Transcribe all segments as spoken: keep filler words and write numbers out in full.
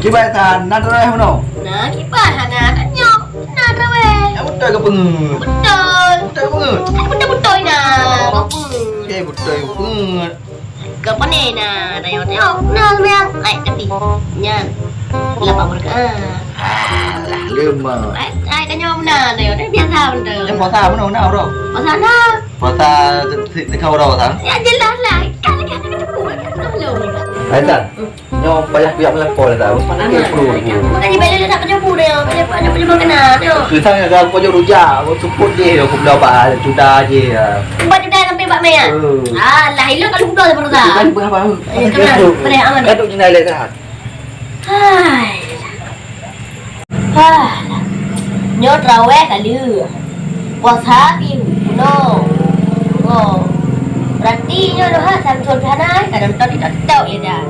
Kiban Intan, na tarawèh bunoe? Na kiban hana, tanyoe na tarawèh. Nyang beutôi keu peungeuet? Beutôi. Beutôi keu peungeuet? Beutôi-beutôi na. Peungeuet. Eh, beutôi keu peungeuet. Keu pane na, tanyoe, tanyoe na seumayang. Ai, tapi nyan lapan rakaat. Alah, leumah. Ai, ai, tanyoe na, tanyoe, tanyoe biasa beutôi. Nyang puasa bunoe na, bro? Puasa na. Puasa se-, se-, sekarang udah puasa? Ya, jelas lah. Kan lagi ada ketemu, kan? Belum. Hai, Tan. Nyoe payah piyak meulakon dah. Mana? Mana? Makanya bela dah tak kena pun dia. Kena pun dia kena dia. Susah nak aku kau rujak, aku support dia, aku bela bah, sudah je ya. Buat sudah sampai bak maya. Hmm. Alah, elok kalau buka seperti tu. Bukan apa. Eh, kena. Pada aman. Kaduk jenai leh dah. Hai. Hah, nyoe traweh kali. Puasa pih bunoe. Oh. Berarti nyoe Loha Samson sana, eh, kadang tadi tak tahu ya dah.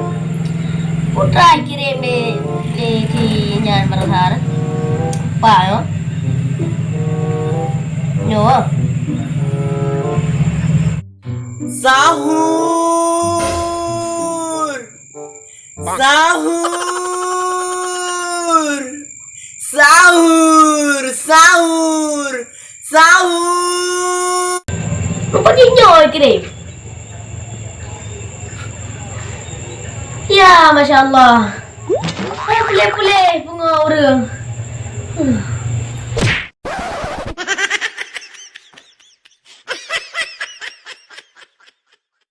Putra kirim di, di, di nyan Marohar. Apa nyoe? Nyoe. Sahur. Sahur! Sahur! Sahur! Sahur! Rupa jih nyoe kirim. Ya, masya Allah. Hai puléh-puléh pungo ureueng. Huh.